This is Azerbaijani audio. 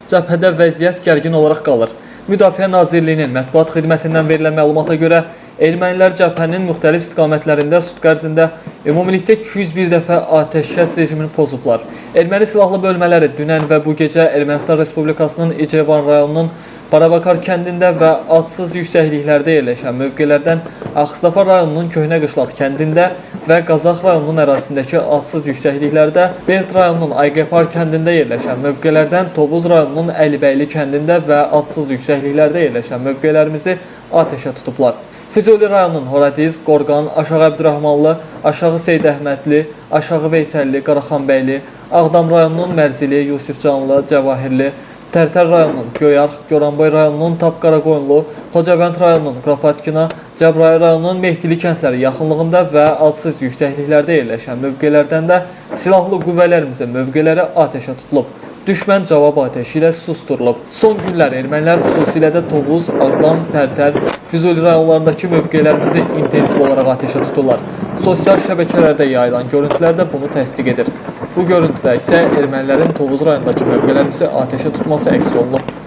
Cəbhədə vəziyyət gərgin olaraq qalır. Müdafiə Nazirliyinin mətbuat xidmətindən verilən məlumata görə ermənilər cəbhənin müxtəlif istiqamətlərində sutka ərzində ümumilikdə 201 dəfə atəşkəs rejimini pozublar. Erməni silahlı bölmələri dünən və bu gecə Ermənistan Respublikasının İcevan rayonunun Baravakar kəndində və adsız yüksəkliklərdə yerləşən mövqelərdən Ağstafa rayonunun Köhnə Qışlaq kəndində və Qazax rayonunun ərazisindəki adsız yüksəkliklərdə, Berd rayonunun Ayqepar kəndində yerləşən mövqelərdən Tovuz rayonunun Əlibəyli kəndində və adsız yüksəkliklərdə yerləşən mövqelərimizi atəşə tutublar. Füzuli rayonunun Horadiz, Qorqan, Aşağı Əbdürrahmanlı, Aşağı Seyid Əhmədli, Aşağı Veysəlli, Qaraxanbəyli, Ağdam rayonunun Mərzili, Yusifcanlı, Cəvahirli, Tərtər rayonunun Göyarx, Goranboy rayonunun Tapqaraqoyunlu, Xocavənd rayonunun Krapatkina, Cəbrayıl rayonunun Mehdili kəndləri yaxınlığında və adsız yüksəkliklərdə yerləşən mövqelərdən də silahlı qüvvələrimizin mövqeləri atəşə tutulub. Düşmən cavab atəşi ilə susturulub. Son günlər ermənilər, xüsusilə də Tovuz, Ağdam, Tərtər, Füzuli rayonlarındakı mövqelərimizi intensiv olaraq atəşə tuturlar. Sosial şəbəkələrdə yayılan görüntülər də bunu təsdiq edir. Bu görüntüdə isə ermənilərin Tovuz rayonundakı mövqelərimizi atəşə tutması əks olunub.